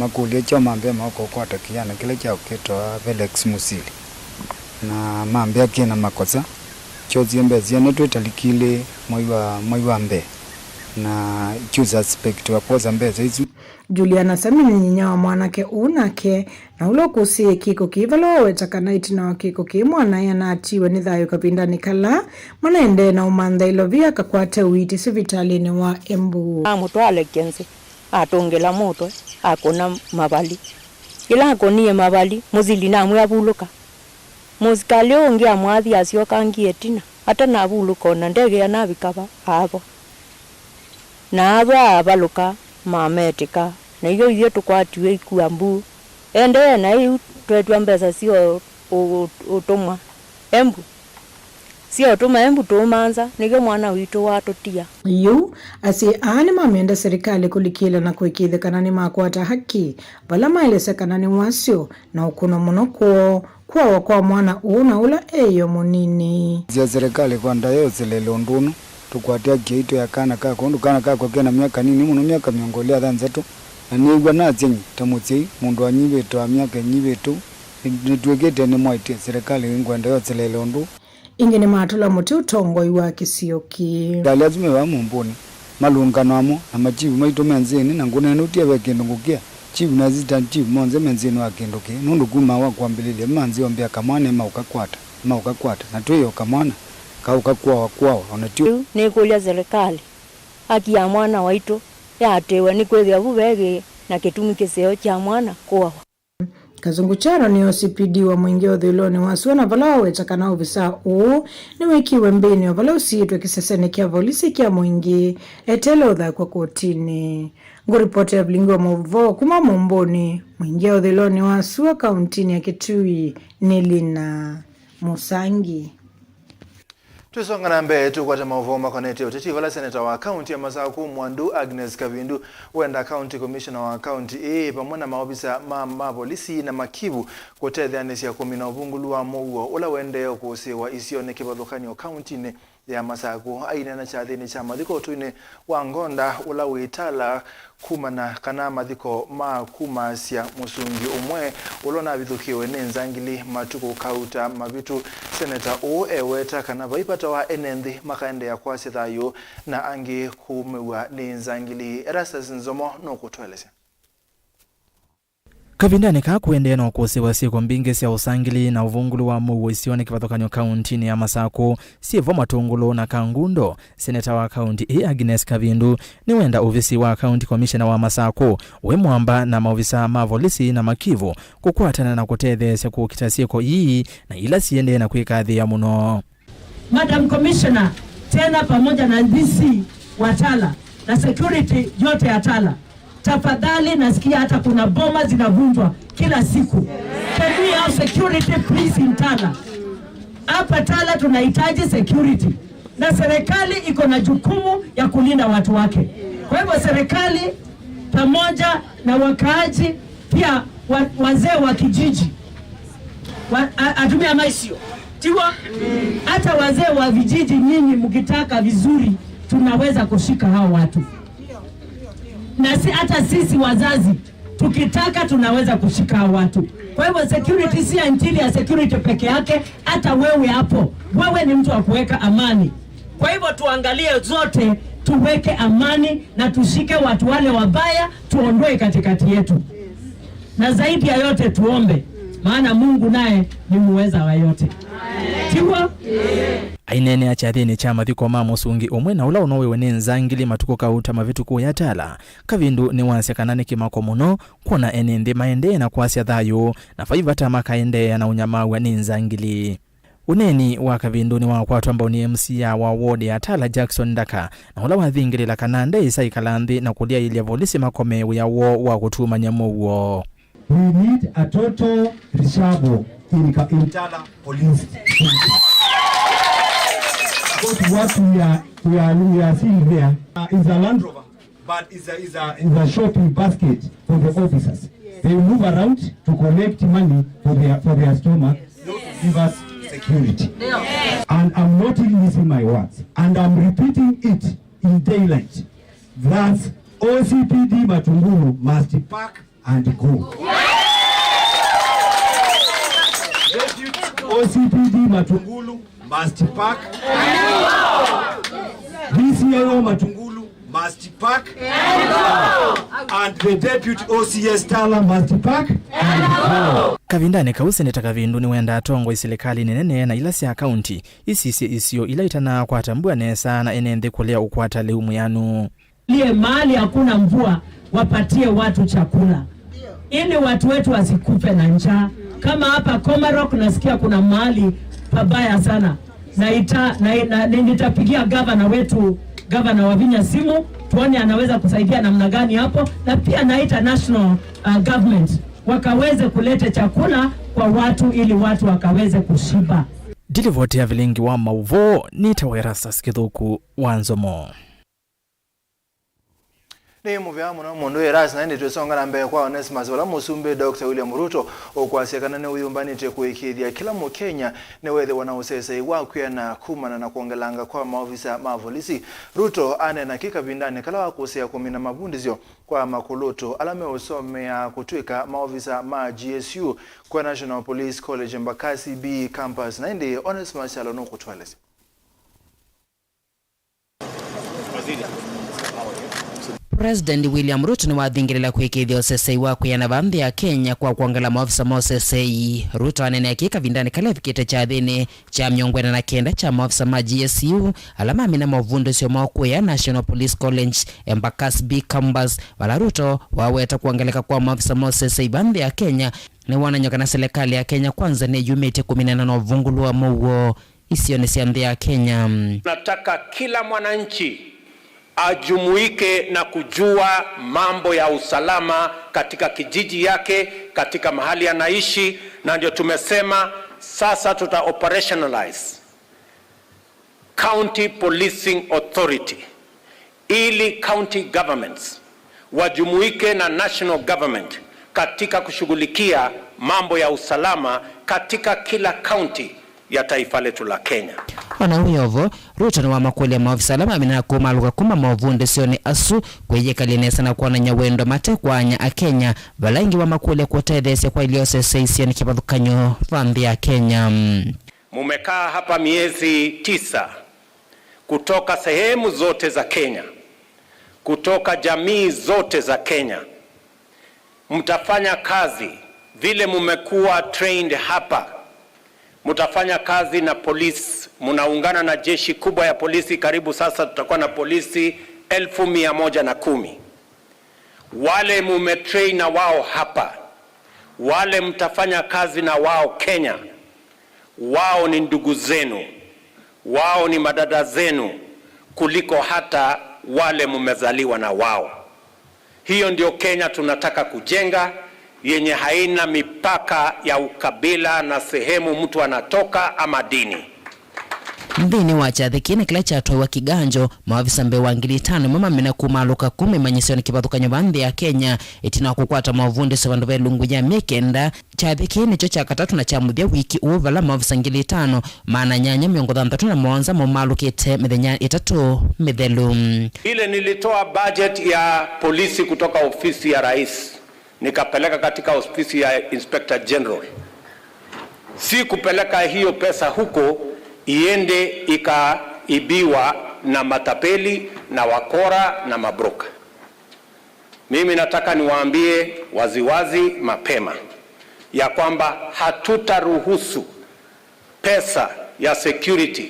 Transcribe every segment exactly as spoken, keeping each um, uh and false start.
Makũlya kyaũ, mambĩa maũka ũkwata kĩana kĩla kyaũkĩtawa Felix Musili, na mambĩa kĩna makosa. Kyosie mbesa syana twĩ taliki ilĩ mwai wa, mwai wa mbee, na kyu suspect wa kwosa mbesa isu. Juliana Sami nĩ nyinya wa mwanake ũũ nake, na ũla ũkũsĩĩe kĩko kĩĩ vala waweta kana ĩtina wa kĩko kĩĩ mwanae anaatiwe nĩ thayũ kavindanĩ kala manaendee na ũmantha ĩlovi akakwate ũiiti sivitalĩnĩ wa Embu. Amũtwaa Lekenzi, atũngĩla mũtwe, akũna mavali. Yĩla akũnie mavali, Mũsili namwĩa, "Vulũka." Mũsikalĩ ũũ ũngĩ amwathi asyoka angĩ ĩtina, atanavulũka ona ndeke anavika va, ava. Na ava avalũka, mametĩka, na ithyĩ, ithyĩ tũkwatiwe ikua mbu. Endee na yu twetw'a mbesa sya ũ-, ũ-, ũtũmwa Embu. Sya ũtũma Embu tũũmanza, nĩkyo mwana witũ watũtia. Yu, asyai aa nĩmamenda serikali kũlikĩla na kũĩkĩĩthya kana nĩmakwata haki, vala maelesya kana nĩ wasyo na ũkũno mũno kwoo, kũawa kwa mwana ũũ na ũla eĩ o mũnini. Sya serikali kwenda yoselele ũndũ ũno, tũkwate haki yaitũ ya kana kakwa, ũndũ kana kakwa kena myaka nini mũno, myaka mĩongo ĩlĩ na thanthatũ, na nĩĩw'a nasya nyie ta mũsyai, mũndũ anyivĩte wa myaka ĩnyivĩtũ, nĩ-, nĩtw'ĩkĩte nĩmwaĩtye. Serikali nĩngwenda yoselele ũndũ. Ĩngĩ nĩmatũla mũtĩ ũtongoi wa kĩsio kĩĩ. Ngalĩ asu me vaa mũmbũnĩ, malũngano amo na machifu maitũ me nzĩnĩ, na ngũneena ũtia ve kĩndũ ngũkĩa. Chief na assistant chief monthe me nzĩnĩ wa kĩndũ kĩĩ, nũndũ kuma wa kwambĩlĩlya ma nzĩ ombĩa kamwana maũkakwata, maũkakwata, na twĩ o kamwana kaũka kwawa, kwawa, ona tyo. Rĩu nĩkũlya serikali, haki ya mwana waitũ yaatĩĩwe, nĩkwĩthĩwa vu ve na kĩtumi kĩseo kya mwana kũawa. Kazungu Charo nĩ O C P D wa mũingĩ ũthũĩlonĩ wa sua, na vala waweta kana ovisaa ũũ nĩwĩkiwe mbĩnĩ o vala ũsiĩtwe kĩsesenĩ kya volisi kya mũingĩ eteele ũthakw'a kotinĩ. Ngũripoti ya vilingi wa maũvoo kuma mũmbũnĩ mũingĩ ũthũĩlonĩ wa sua kauntinĩ ya Kitui nĩ Lina Mũsangi. Twĩsonga na mbee, tũkwate maũvoo makonetye ũteti, vala seneta wa kaunti ya Masakũ Mwandu Agnes Kavindu wenda county commissioner wa kaunti ĩĩ vamwe na maovisa ma, ma volisi na makivu kũtetheanĩsya kũmina ũvungũlu wa mũuo ũla ũendee kũsĩĩwa isionĩ kĩvathũkany'o kauntinĩ ya Masakũ. Aineena kyathĩnĩ kya mathiko ũtũinĩ wa Ngonda ũla wĩ Tala, kumana kana mathiko ma kumasya mũsungi ũmwe ũla ũnavithũkĩwe nĩ nzangili matukũ kauta mavĩtu, seneta ũũ eweta kana vai vata wa ene nthĩ makaendeea kwasya thayũ na angĩ kũũmĩw'a nĩ nzangili. Erastus Nzomo nũkũtũelesya. Kavindanĩ kaa kũendee na ũkũsĩĩwa syĩko mbingĩ sya ũsangili na ũvungũlu wa mũuo isionĩ kĩvathũkany'o kauntinĩ ya Masakũ, syĩ vo Matũngũlũ na Kangundo, seneta wa kaunti ĩĩ Agnes Kavindu nĩwenda ovisi wa county commissioner wa Masakũ wĩ mwamba na maovisa ma volisi na makivu kũkwatana na kũtetheesya kũkita syĩko ii na ila siendee na kwĩkathĩĩa mũno. Madam Commissioner, tena pamoja na D C wa Tala na security yote ya Tala, tafadhali, nasikia hata kuna boma zinavunjwa kila siku. Can we have security, please, in Tala? Hapa Tala tunahitaji security, na serikali iko na jukumu ya kulinda watu wake. Kwa hivyo serikali pamoja na wakaaji pia, wa, wazee wa kijiji, wa, a, atumia maisio tiwa, hata wazee wa vijiji, nyinyi mkitaka vizuri, tunaweza kushika hao watu. Na si, hata sisi wazazi tukitaka, tunaweza kushika hao watu. Kwa hivyo security si ya interior security peke yake, hata wewe hapo, wewe ni mtu wa kuweka amani. Kwa hivyo tuangalie zote, tuweke amani na tushike watu wale wabaya, tuondoe katikati yetu. Na zaidi ya yote tuombe, maana Mungu naye ni muweza wa yote. Tiwa? Aineenea kyathĩnĩ kya mathiko ma mũsungi ũmwe na ũla ũnoiwe nĩ nzangili matukũ kauta mavĩtu kũya Tala, Kavindu nĩwasya kana nĩ kĩmako mũno kwona ene nthĩ maendee na kwasya thayũ, na vai vata makaendeea na ũnyamaw'a nĩ nzangili. Ũneeni wa Kavindu nĩwakwatwa mbau nĩ M C A wa ward ya Tala, Jackson Ndaka, na ũla wathingĩlĩla kana ndeĩsa ĩkala nthĩ na kũlyaĩlya volisi makome wĩa woo wa kũtumany'a mũuo. We need a total reshuffle in Ka-, in Tala Police Station. Because what we are, we are, we are seeing here, uh, is a Land Rover. But it's a, it's a, it's a shopping basket for the officers. They move around to collect money for their, for their stomach, not to give us security. And I'm not missing my words. And I'm repeating it in daylight. That O C P D Matungulu must pack and go. Deputy O C P D Matungulu must pack. D C I O Matungulu must pack. And the deputy O C S Tala must pack. Kavindanĩ kau, Seneta Kavindu nĩwendaa atongoi silikalĩnĩ nene na ila sya kaunti isisye isio ila itanakwata mbua nesa na ene nthĩ kũlea ũkwata lĩu mwĩanu. Lie mahali hakuna mvua, wapatie watu chakula ili watu wetu wasikufe na njaa. Kama hapa Komarok nasikia kuna mahali pabaya sana, na ita, na, na, ni- nitapigia gavana wetu, gavana Wavinya simu, tuone anaweza kusaidia namna gani hapo, na pia naita national uh, government wakaweze kulete chakula kwa watu ili watu wakaweze kushiba. Ndilivoti ya vilingi wa mauvoo nĩ ta Erastus Kĩthũku wa Nzomo. Nĩ mũvea mũno mũndũ Erastus, na ĩndĩ twĩsonga na mbee kwa Onesmus, vala Mũsumbĩ Doctor William Ruto ũkwasya kana nĩwĩyũmbanĩtye kũĩkĩĩthya kĩla Mũkenya nĩwethĩwa na ũsesei wa kwĩana kumana na kwongelanga kwa maovisa ma volisi. Ruto aneena kĩ kavindanĩ kala wakũsĩĩa kũmina mavundĩsyo kwa makũlũtũ ala meũsomea kũtw'ĩka maovisa ma G S U kwa National Police College Embakasi B campus. Na ĩndĩ Onesmus Kyalo nũkũtũelesya. President William Ruto nĩwathingĩlĩla kwĩkĩĩthya ũsesei wa kwĩana vaa nthĩ ya Kenya kwa kwongela maofisa ma ũsesei. Ruto aneenea kĩĩ kavindanĩ kala evikĩte kyathĩnĩ kya mĩongo ĩna na kenda kya maofisa ma G S U ala mamina mavundĩsyo moo kũya National Police College Embakasi B campus, vala Ruto waweta kwongeleka kwa maofisa ma ũsesei vaa nthĩ ya Kenya nĩwonany'a kana silikalĩ ya Kenya Kwanza nĩyumĩtye kũminana na ũvungũlu wa mũuo isionĩ sya nthĩ ya Kenya. Nataka kila mwananchi ajumuike na kujua mambo ya usalama katika kijiji yake, katika mahali anaishi, na ndio tumesema sasa tuta operationalize County Policing Authority ili county governments wajumuike na national government katika kushughulikia mambo ya usalama katika kila county ya taifa letu la Kenya. Ona wĩ o vo, Ruto nĩwamakũlya maovisa ala maminaa kũmalũka kuma maũvundĩsyonĩ asu kwĩyĩkalya nesa na kwonany'a wendo mate kwanya Akenya, vala ĩngĩ wamakũlya kũtetheesya kwa ilĩ ũsesei isionĩ kĩvathũkany'o va nthĩ ya Kenya. Mumekaa hapa miezi tisa kutoka sehemu zote za Kenya, kutoka jamii zote za Kenya. Mtafanya kazi vile mumekuwa trained hapa. Mtafanya kazi na polisi, mnaungana na jeshi kubwa ya polisi. Karibu sasa tutakuwa na polisi elfu mia moja na kumi. Wale mumetrain na wao hapa, wale mtafanya kazi na wao Kenya, wao ni ndugu zenu, wao ni madada zenu kuliko hata wale mumezaliwa na wao. Hiyo ndio Kenya tunataka kujenga, yenye haina mipaka ya ukabila na sehemu mtu anatoka ama dini. Nthĩnĩ wa kyathĩ kĩĩ na kĩla kyatwaiwa Kiganjo, maovisa mbee wa ngili itano nĩmo mamina kũmalũka kuma imanyĩsyonĩ kĩvathũkany'o va nthĩ ya Kenya, ĩtina wa kũkwata maũvundĩsyo vandũ ve ilungu ya myei kenda. Kyathĩ kĩĩ nĩkyo kya katatũ na kya mũthya wiki ũũ, vala maovisa ngili itano maana nyanya mĩongo thanthatũ na mũonza maũmalũkĩte mĩthenya ĩtatũ mĩthelu. Ile nilitoa budget ya polisi kutoka ofisi ya rais, nikapeleka katika ofisi ya Inspector General. Si kupeleka hiyo pesa huko iende ikaibiwa na matapeli na wakora na mabroka. Mimi nataka niwaambie waziwazi mapema ya kwamba hatutaruhusu pesa ya security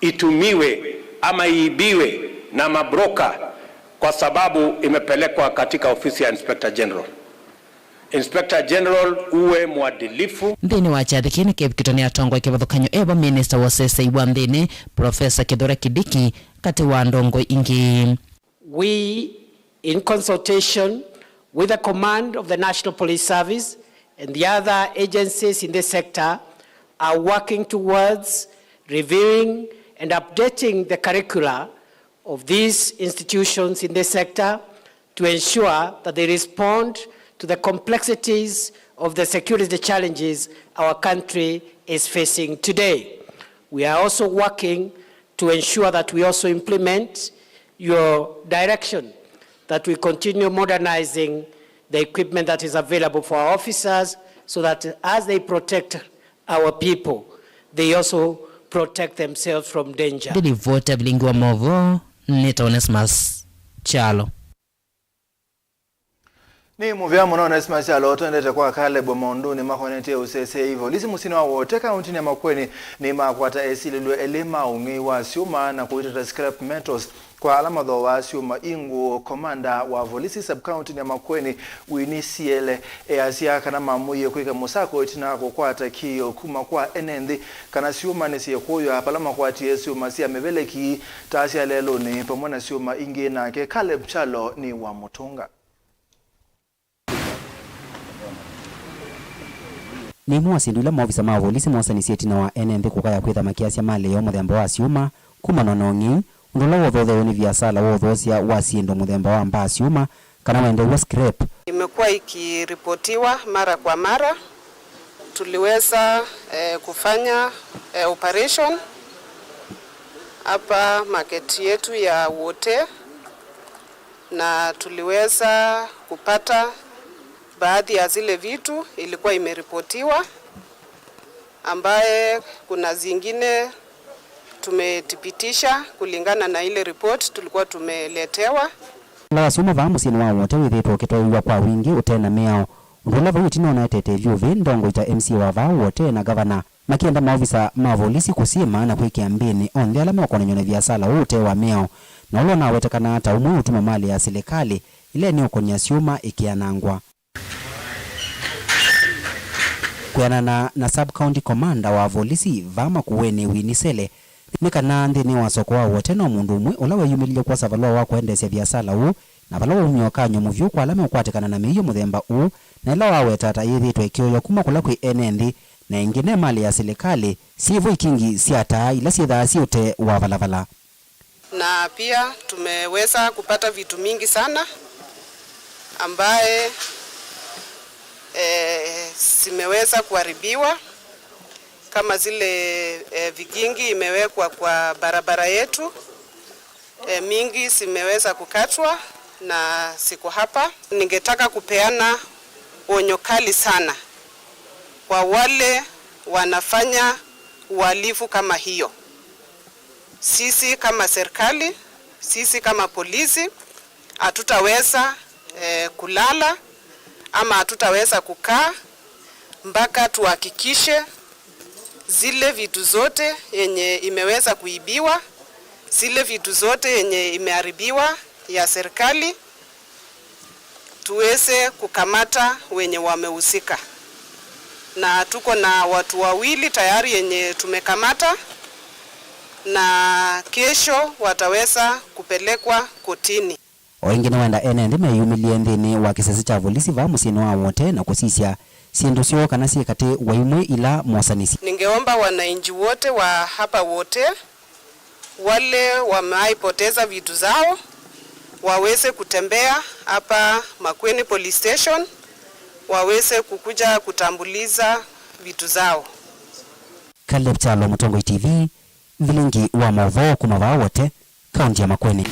itumiwe ama iibiwe na mabroka kwa sababu imepelekwa katika ofisi ya Inspector General. Inspector General, uwe mwadilifu. Nthĩnĩ wa kyathĩ kĩĩ nĩkevikĩtwe nĩ atongoi kĩvathũkany'o, e vo Minista wa ũsesei wa nthĩnĩ, Professor Kithure Kindiki, katĩ wa ndongoi ingĩ. We, in consultation with the command of the National Police Service and the other agencies in this sector, are working towards reviewing and updating the curricula of these institutions in this sector to ensure that they respond to the complexities of the security challenges our country is facing today. We are also working to ensure that we also implement your direction that we continue modernizing the equipment that is available for our officers, so that as they protect our people, they also protect themselves from danger. Nĩ livoti ya vilingi wa maũvoo nĩ ta Onesmus Kyalo. Nĩ mũvea mũno Onesmus Kyalo. Twendete kwa Caleb maũndũnĩ makonetye ũseseei. Volisi mũsyĩnĩ wa Wote kaũntĩnĩ ya Makueni nĩmakwata esilĩlw'a elĩ ma ũng'ei wa syũma na kũitata scrap metals kwa ala mathooaa syũma ingũũ. Komanda wa volisi sub-county ya Makueni, Winnie Siele, easya kana mamũie kwĩka mũsako ĩtina wa kũkwata kĩĩo kuma kwa ene nthĩ kana syũma nĩsyĩkũywa vala makwatie syũma sya mĩveleki ta sya lelũnĩ vamwe na syũma ingĩ. Nake Caleb Kyalo nĩ wa Mũtũnga. Nĩ imwe wa syĩndũ ila maovisa ma volisi mosanisye ĩtina wa ene nthĩ kũkaya kwĩtha makĩasya malĩ yoo mũthemba wa syũma kumanwa na ũng'ei, ũndũ ũla wothotheew'e nĩ viasala wa ũthoosya wa syĩndũ mũthemba wa mbaa syũma kana wendeew'a scrap. Imekuwa ikiripotiwa mara kwa mara. Tuliweza, eh, kufanya, eh, operation hapa market yetu ya Wote, na tuliweza kupata baadhi ya zile vitu ilikuwa imeripotiwa, ambaye kuna zingine tumethibitisha kulingana na ile report tulikuwa tumeletewa. Ũla wa syũma vaa mũsyĩnĩ wa Wote wĩthĩĩtwe ũkĩtwaĩw'a kwa wingĩ ũte na mĩao, ũndũ ũla vau ĩtina ũnaetete ĩlyũvĩ ndongoi ta M C A wa vaa Wote na ngavana. Makĩenda maovisa ma volisi kũsyĩma na kwĩkĩa mbĩnĩ onthe ala meũkonany'a na viasala ũũ ũte wa mĩao, na ũla ũnawetekanaa ta ũmwe ũtuma malĩ ya silikalĩ ĩla ĩneũkony'a syũma ĩkĩanangwa. Kwĩanana na sub-county commander wa volisi vaa Makueni, Winnie Siele, nĩ kana nthĩnĩ wa soko wa Wote no mũndũ ũmwe ũla weyumĩlilye kwosa valũa wa kũendeesya viasala ũũ, na vala waumya ũkany'o mũvyũ kwa ala meũkwatĩkana na mĩio mũthemba ũũ, na ĩla waweta ta yĩthĩĩtwe ĩkĩũywa kuma kũla kwĩ ene nthĩ, na ĩngĩ ne malĩ ya silikalĩ, syĩ vo ikingi sya taa ila syĩthaa syĩ ũtee wa valavala. Na pia tumeweza kupata vitu mingi sana ambaye, eh, zimeweza kuharibiwa, kama zile, eh, vikingi imewekwa kwa barabara yetu. E, mingi zimeweza kukatwa na ziko hapa. Ningetaka kupeana onyo kali sana kwa wale wanafanya uhalifu kama hiyo. Sisi kama serikali, sisi kama polisi, hatutaweza, eh, kulala ama hatutaweza kukaa mpaka tuhakikishe zile vitu zote yenye imeweza kuibiwa, zile vitu zote yenye imeharibiwa ya serikali, tuweze kukamata wenye wamehusika. Na tuko na watu wawili tayari yenye tumekamata, na kesho wataweza kupelekwa kotini. O ĩngĩ nĩwenda ene nthĩ meyumĩlye nthĩnĩ wa kĩsese kya volisi vaa mũsyĩnĩ wa Wote na kũsisya syĩndũ syoo kana syĩ katĩ wa imwe ila mosanisye. Ningeomba wananchi wote wa hapa Wote, wale wamewahi poteza vitu zao, waweze kutembea hapa Makueni Police Station, waweze kukuja kutambuliza vitu zao. Caleb Kyalo, Mũtongoi T V, vilingi wa maũvoo kuma vaa Wote, kaunti ya Makueni.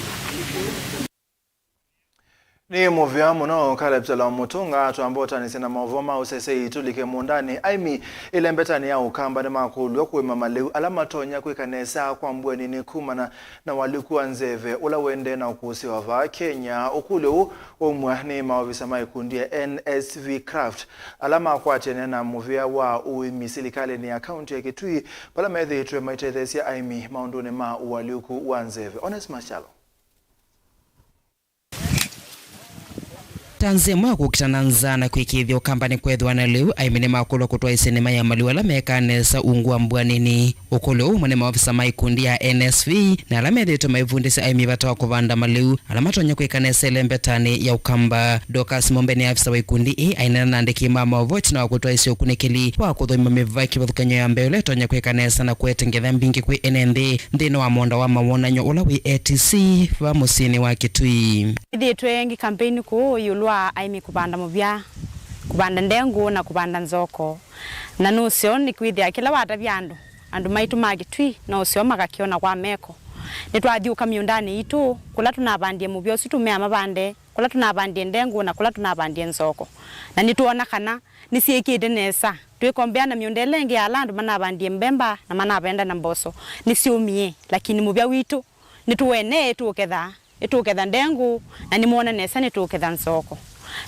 Nĩ mũvea mũno Caleb Kyalo Mũtũnga. Twambotanisye na maũvoo ma ũsesei tũlike mũũndanĩ. Aimi ĩlembetanĩ ya Ũkamba nĩmakũlw'a kũĩma malĩu ala matonya kwĩka nesa kwa mbua nini kumana na ũalyũku wa nzeve ũla ũendee na ũkũsĩĩwa vaa Kenya. Ũkũlyo ũũ waumw'a nĩ maovisa ma ĩkundi ya N S V Craft ala makwatene na mũvĩa wa ũĩmi silikalĩnĩ ya kaunti ya Kitui, vala methĩĩtwe maitetheesya aĩmi maũndũnĩ ma ũalyũku wa nzeve. Onesmus Kyalo. Ta nzĩa ĩmwe ya kũkita na nzaa na kwĩkĩĩthya Ũkamba nĩ kwethĩwa na lĩu, aĩmi nĩmakũlwa kũtwaĩsya nĩma ya malĩu ala mekaa nesa ungu wa mbua nini. Ũkũlyo ũu ũmwe nĩ maovisa ma ikundi ya N S V na ala methĩĩtwe maivundĩsya aĩmi vata wa kũvanda malĩu ala matonya kwĩka nesa ĩlembetanĩ ya Ũkamba. Dorcas Mombe nĩ avisa wa ikundi ĩĩ aineena na andĩki ma maũvoo ĩtina wa kũtwaĩsya ũkunĩkĩli wa kũthũima mĩvaka kĩvathũkany'o ya mbee ũla ĩtonya kwĩka nesa na kũete ngetha mbingĩ kwĩ ene nthĩ nthĩnĩ wa mũũnda wa mawonany'o ũla wĩ A T C vaa mũsyĩnĩ wa Kitui. Ĩthĩĩtwe ĩngĩ campaign kũũ ĩũlũ wa aĩmi kũvanda mũvea, kũvanda ndengũ na kũvanda nzoko. Na nũseo nĩkwĩthĩa kĩla watavya andũ, andũ maitũ ma Kitui no ũseo makakĩona kwa meko. Nĩtwathyũũka mĩũndanĩ itũ kũla tũnavandie mũvea ũsu tũmea mavande, kũla tũnavandie ndengũ na kũla tũnavandie nzoko, na nĩtwoona kana nĩsyĩkĩte nesa. Twĩkombea na mĩũnda ĩla ĩngĩ ya ala andũ manavandie mbemba na manavenda na mboso, nĩsyũmie, lakini mũvya witũ nĩtũwenee, ĩtũũketha, ĩtũũketha ndengũ, na nĩmwona nesa nĩtũũketha nzoko.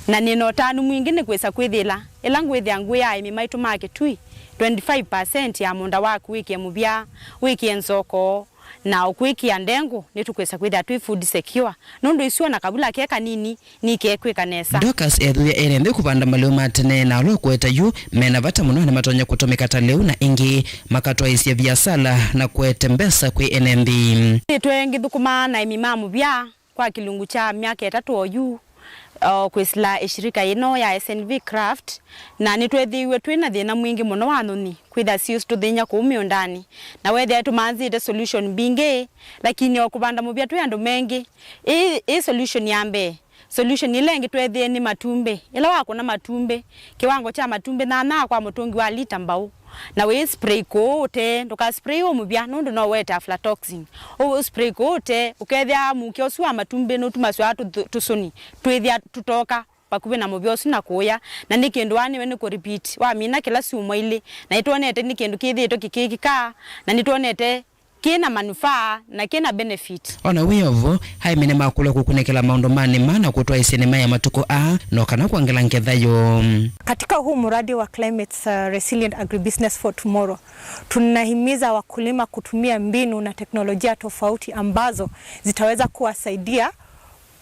Na nĩ na ũtanu mwingĩ nĩ kwĩsa kwĩthĩla ĩla ngwĩthĩa ngwĩa aĩmi maitũ ma Kĩtui, twenty-five percent ya mũũnda waku wĩkĩe mũvya, wĩkĩe nzoko, na ũkwĩkĩa ndengũ, nĩtũkwĩsa kwĩthĩa twĩ food secure, nũndũ isu ona kavula ke kanini nikekwĩka nesa. Dorcas ethũĩa ene nthĩ kũvanda malĩu ma tene na ala ũkũeta yu mena vata mũno na nĩmatonya kũtũmĩka ta lĩu na ĩngĩ makatwaĩsya viasala na kũete mbesa kwĩ ene nthĩ. Nĩtwe ngĩthũkũmaa na aĩmi ma mũvya kwa kĩlungu kya myaka ĩtatũ oyu, o, kwĩsĩla ĩshirika yĩno ya S N V Craft, na nĩtweethĩiwe twĩ na thĩna mwingĩ mũno wa nyũnyi kwĩthĩa siũsitũthĩny'a kũu mĩũndanĩ, na weethĩa tũmanzĩte solution mbingĩ, lakini o kũvanda mũvya twĩ andũ mengĩ, ĩ, ĩ solution ya mbee. Solution ĩla ĩngĩ tweethĩe nĩ matumbĩ. Ĩla wakũna matumbĩ, kĩwango kya matumbĩ nyanya kwa mũtũngi wa lita mbau, na wĩ spray kũũ ũtee, ndũka spray wĩ mũvya nũndũ no ũete aflatoxin. Ũu spray kũũ ũtee, ũkethĩa mũkĩa ũsu wa matumbĩ nũtumaswaa tũthũ-, tũsũni twĩthĩa tũtoka vakuvĩ na mũvya ũsu na kũũya, na nĩ kĩndũ wanĩwe nĩ kũ repeat, wamina kĩla syumwa ilĩ, na nĩtwonete nĩ kĩndũ kĩthĩĩtwe kĩkĩkĩka, na nĩtwonete kĩ na manufaa na kĩ na benefit. O na wĩ o vo, aĩmi nĩmakũlwa kũkunĩkĩla maũndũ ma nĩma na kũtwaĩsya nĩma ya matukũ aa, no kana kwongela ngetha yoo. Katika huu mradi wa Climate, uh, Resilient Agribusiness for Tomorrow, tunahimiza wakulima kutumia mbinu na teknolojia tofauti ambazo zitaweza kuwasaidia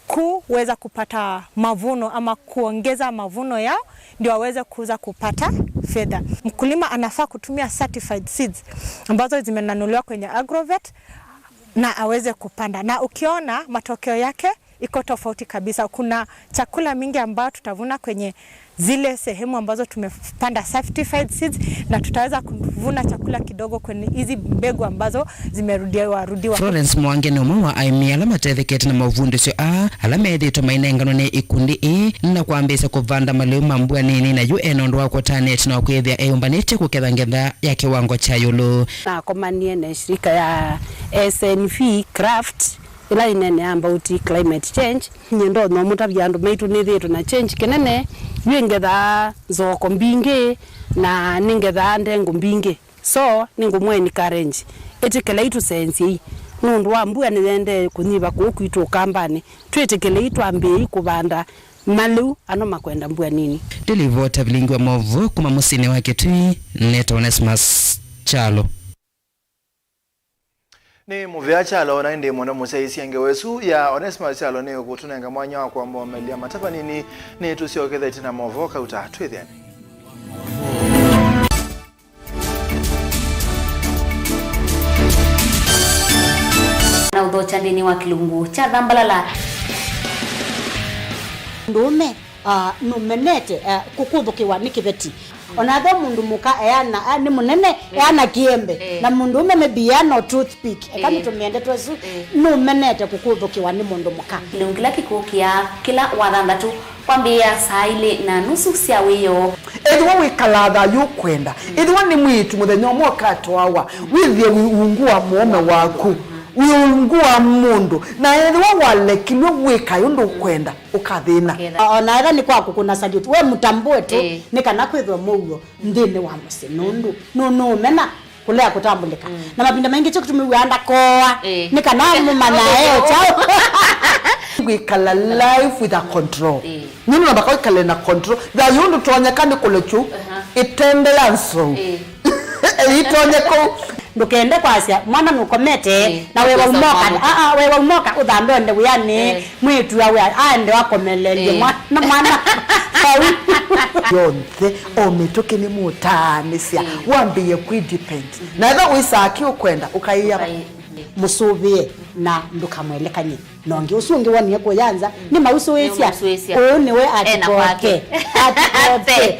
kuweza kupata mavuno ama kuongeza mavuno yao ndio waweze kuweza kupata fedha. Mkulima anafaa kutumia certified seeds ambazo zimenunuliwa kwenye Agrovet na aweze kupanda. Na ukiona matokeo yake iko tofauti kabisa. Kuna chakula mingi ambayo tutavuna kwenye zile sehemu ambazo tumepanda certified seeds, na tutaweza kuvuna chakula kidogo kwenye hizi mbegu ambazo zimerudiwa rudiwa. Florence Mwangi nĩ ũmwe wa aĩmi ala matethekete na maũvundĩsyo aa, ala methĩĩtwe mainenganwa nĩ ikundi ii na kwambĩĩsya kũvanda malĩu ma mbua nini, na yu e na ũndũ wa kũtanĩtĩ na kwĩthĩa eyũmbanĩtye kũketha ngetha ya kĩwango kya ĩũlũ. Nakomanie na shirika ya S N V Craft, ĩla ĩneenea about climate change. Nyie ndonya ũmũtavya andũ maitũ nĩthĩĩtwe na change kĩnene, yu ngethaa nzoko mbingĩ na nĩngethaa ndengũ mbingĩ. So, nĩngũmũ encourage, ĩtĩkĩlai tũsenzyei, nũndũ wa mbua nĩyendee kũnyiva kũũ kwitũ Ũkambanĩ. Twĩtĩkĩlei twambĩĩi kũvanda malĩu ano makwenda mbua nini. Ndĩlivota vilingi wa maũvoo kuma mũsyĩnĩ wa Kĩtui, nĩtawa Onesmus Kyalo. Nĩ mũvea Kyalo, na ĩndĩ mũno mũsyaĩĩsya ngewa ĩsu ya Onesmus Kyalo nĩ ũkũtũnenga mwanya wa kwambomelya matava nini. Nĩ tũsyokethe ĩtina maũvoo kauta, twĩthĩane. Na ũthokya nthĩnĩ wa kĩlungu kya thambalala. Mũndũũme, ah, nũmenete, ah, kũkũthũkĩwa nĩ kĩveti. Ona ethĩwa mũndũ mũka eana, ah, nĩ mũnene, eana kĩembe. Eh. Na mũndũũme maybe eana o toothpick. Eka, eh, nĩtũmĩe ndeto ĩsu, eh, nũmenete kũkũthũkĩwa nĩ mũndũ mũka. Kĩlungu kĩla kĩkũkĩaa kĩla Wathanthatũ kwambĩĩa saa ilĩ na nusu sya wĩoo. Ethĩwa wĩkalaa thayũ ũkwenda, ethĩwa nĩ mwĩĩtu mũthenya ũmwe ũkatwawa, wĩthĩe wĩ ungu wa mũũme waku, wĩ ungu wa mũndũ, na ethĩwa walekilw'e wĩkae ũndũ ũkwenda, ũkathĩna. Ũkethĩa. O na ethĩwa nĩ kwa kũkũna salute, we mũtambũe tu, ĩĩ, nĩ kana kwĩthwe mũuo nthĩnĩ wa mũsyĩ, nũndũ nũ-, nũũmena kũlea kũtambũlĩka. Mm. Na mavinda maingĩ kyo kĩtumi wĩaa ndakoa, eh, nĩ kana mũmanyae kyaũ. Gwĩkala life with a control. Eh. Nũndũ namba kwĩkale na control. Thayũ ndũtonyeka nĩ kũlekyu, aha, ĩtende ya nzou. Eh. Ĩtonye kũu. Ndũkende kwasya mwana nũkomete, eh, na we waumoka. Ah, ah, we waumoka ũthambe ũende wĩanĩ. Eh. Mwĩĩtu awe aende wakomelelie, eh, mwana, mwana. Vau. Yonthe, o mĩtũkĩ nĩmũtaanĩsya, mm, wambĩĩe kwĩ depend. Mm-hmm. Na ethĩwa wĩsaa kĩ ũkwenda, ũkaĩa. Ũkaĩ-, mm. Mũsũvĩe na ndũkamwelekany'e. Na ũngĩ ũsu ũngĩ wonie kũya nza, mm, nĩmausũĩsya. Nĩmausũĩsya. Ũũ nĩwe. Ena atikoke kwake. Atikoke.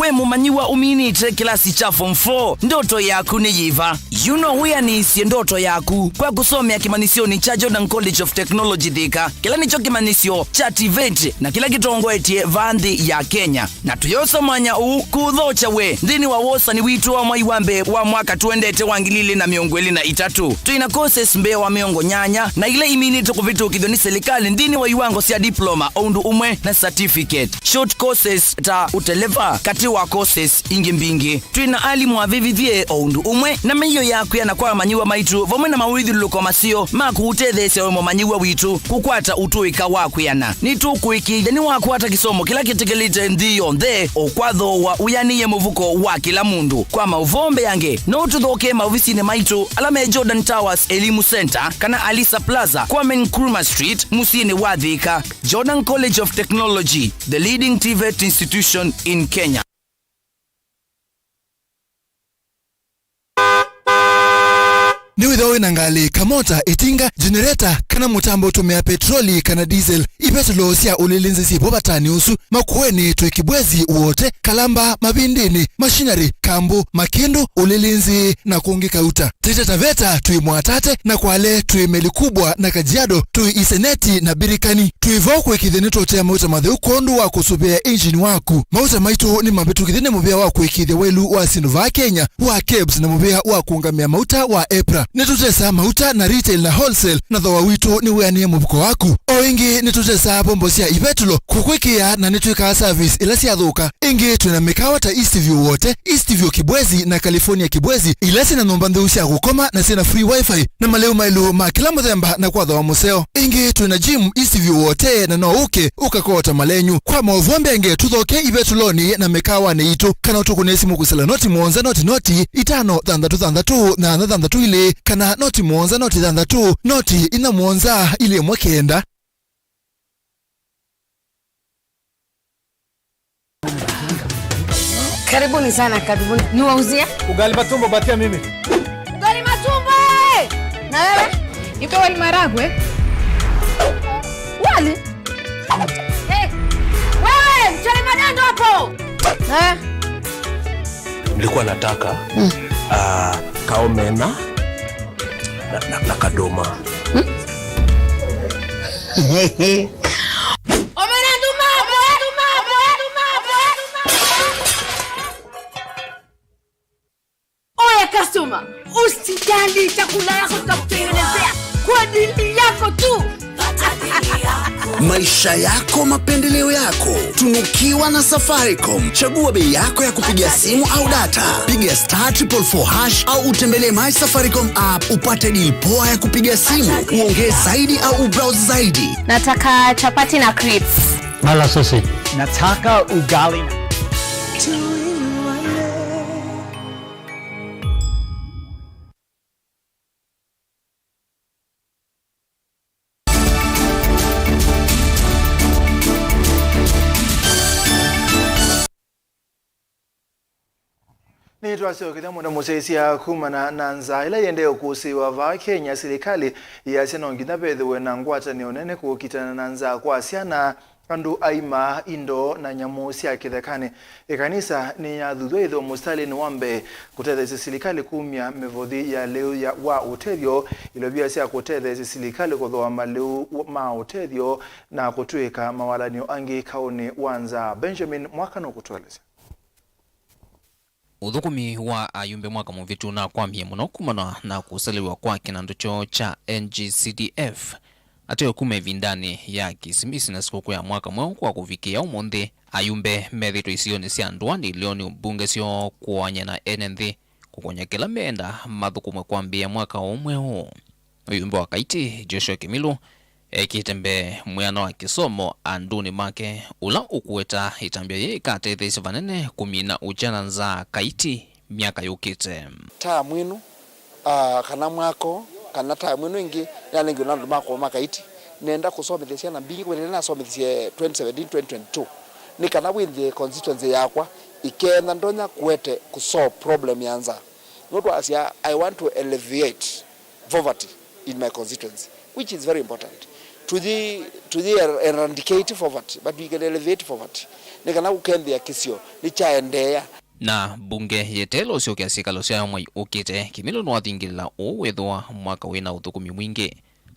We mũmanyĩw'a ũminĩte kĩlasi kya form four, ndoto yaku nĩ yĩva? Yu no wĩanĩsye ndoto yaku kwa kũsomea kĩmanyĩsyonĩ kya Jordan College of Technology Thika, kĩla nĩkyo kĩmanyĩsyo kya TVET na kĩla kĩtongoetye vaa nthĩ ya Kenya. Na tũyosa mwanya ũũ kũũthokya we nthĩnĩ wa wosani witũ wa mwai wa mbee wa mwaka tũendete wa ngili ilĩ na mĩongo ĩlĩ na itatũ. Twĩ na courses mbee wa mĩongo nyanya na ila iminĩte kũvĩtũkĩthw'a nĩ silikalĩ nthĩnĩ wa iwango sya diploma o ũndũ ũmwe na certificate. Short courses ta ũteleva, katĩ wa courses ingĩ mbingĩ. Twĩ na alimũ avĩvĩthye o ũndũ ũmwe na mĩio ya kwĩana kwa amanyĩw'a maitũ, vamwe na mawĩthyũlũlũko maseo ma kũũtetheesya we mũmanyĩw'a witũ kũkwata ũtũĩka wa kwĩana. Nĩtũkũĩkĩĩthya nĩwakwata kĩsomo kĩla kĩtĩkĩlĩte nthĩ yonthe, o kwathooa wĩanĩie mũvuko wa kĩla mũndũ. Kwa maũvoo mbeange, no ũtũthokee maovisinĩ maitũ ala me Jordan Towers Elimu Center kana Alisa Plaza, Kwame Nkrumah Street, mũsyĩnĩ wa Thika. Jordan College of Technology, the leading TVET institution in Kenya. Nĩwĩthĩwa wĩ na ngalĩ, kamota, ĩtinga, jenereta, kana mũtambo ũtũmĩaa petroli kana diesel, ivetũlo sya ũlĩlĩnzĩ syĩ vo vatanĩ ũsu. Makueni twĩ Kibwezi, Wote, Kalamba, Mavindini, Machinery, Kambu, Makĩndũ, Ũlĩlĩnzĩ, na kũngĩ kauta. Taita Taveta twĩ Mwatate, na Kwale twĩ Meli Kubwa, na Kajiado twĩ Iseneti na Birikani. Twĩ vo kũĩkĩĩthya nĩtũũtea mauta matheu kwondũ wa kũsũvĩa injini waku. Mauta maitũ nĩmavĩtũkĩthye nĩ mũvĩa wa kũĩkĩĩthya waĩlu wa syĩndũ vaa Kenya wa KEBS na mũvĩa wa kũũngamĩa mauta wa EPRA. Nĩtũtesaa mauta na retail na wholesale, na thooa witũ nĩwĩanĩe mũvuko waku. O ĩngĩ, nĩtũtesaa vombo sya ivetũlo kũkwĩkĩĩa, na nĩtwĩkaa service ĩla syathũka. Ĩngĩ, twĩ na mĩkawa ta Eastview Wote, Eastview Kibwezi, na California Kibwezi, ila syĩ na nyũmba ntheu sya kũkoma na syĩ na free wifi, na malĩu maĩlu ma kĩla mũthemba na kwa thooa mũseo. Ĩngĩ, twĩ na gym Eastview Wote, na no ũke ũkakoota malenyu. Kwa maũvoo mbeange, tũthoke ivetũlonĩ na mĩkawanĩ itũ, kana ũtũkũnĩe simũ kwĩsĩla noti mũonza noti noti itano thanthatũ thanthatũ nyanya thanthatũ ilĩ, kana noti mũonza noti thanthatũ noti inya mũonza ilĩ ĩmwe kenda. Karibuni sana, karibuni. Niwauzie? Ugali matumbo, patia mimi. Ugali matumbo, eh! Na wewe? Nipe wali maragwe. Wali? Eh, wewe, mchele magando hapo. Eh? Nilikuwa nataka, ah, kaomena na, na, na kadoma. Omena nduma, omena nduma, omena nduma, omena nduma. Oya customer, usijali, chakula yako tutakutengenezea kwa ajili yako tu. Maisha yako, mapendeleo yako. Tunukiwa na Safaricom. Chagua bei yako ya kupiga simu au data. Piga star triple four hash au utembelee My Safaricom app upate deal poa ya kupiga simu, uongee zaidi au ubrowse zaidi. Nataka chapati na crips. Mala sausage. Nataka ugali na Nĩtwasyokethya mũno mũsyaĩĩsya kumana na nzaa ĩla yĩendee ũkũsĩĩwa vaa Kenya. Silikalĩ yasya no nginya vethĩwe na ngwatanĩo nene kũkitana na nzaa kwa syana, andũ aima, indo, na nyamũ sya kĩthekanĩ. Ĩkanisa nĩyathuthw'a ĩthĩwe mũsitalĩnĩ wa mbee kũtetheesya silikalĩ kumya mĩvothi ya lĩu ya, wa ũtethyo, ilovia sya kũtetheesya silikalĩ kũthooa malĩu ma ũtethyo, na kũtw'ĩĩka mawalany'o angĩ kaũnĩ wa nzaa. Benjamin Mwaka nũkũtũelesya. Ũthũkũmi wa ayumbe mwaka mũvĩtu ũnakwamie mũno kumana na kũselew'a kwa kĩnandũ kyoo kya N G C D F. Ateo kuma ĩvindanĩ ya Kĩsimisi na sikũkũ ya mwaka mweũ kwa kũvikĩĩa ũmũnthĩ, ayumbe methĩĩtwe isionĩ sya ndũanĩ ilĩonĩ mbunge syoo kũaany'a na ene nthĩ kũkony'a kĩla meenda mathũkũme kwambĩĩa mwaka ũũ mweũ. Ũyumbe wa Kaiti, Joshua Kimilu, ekĩte mbee mwĩana wa kĩsomo andũnĩ make, ũla ũkũweta ĩtambya yĩĩ ĩkatetheesya vanene kũmina ũkya na nzaa Kaiti myaka yũkĩte. Taamu ĩno, ah, kana mwaka ũũ, kana taamu ĩno ĩngĩ, nĩyanengiwe na andũ ma kũma Kaiti. Nenda kũsomethya syana mbingĩ kũvĩla ĩla nasomethie twenty seventeen, twenty twenty-two, nĩ kana wĩnthĩe constituency yakwa ĩkenda ndonya kũete kũsolve problem ya nzaa. No twasya, I want to alleviate poverty in my constituency, which is very important. Tũyĩ, tũyĩ er-, eradicate poverty, but we can alleviate poverty. nĩ kana ũkethĩa kĩsio nĩkyaendeea. Na mbunge yeteela ũsyokea syĩkalo syayo mwei ũkĩte, Kĩmĩlo nĩwathingĩlĩla ũũ wĩthĩwa mwaka wĩ na ũthũkũmi mwingĩ.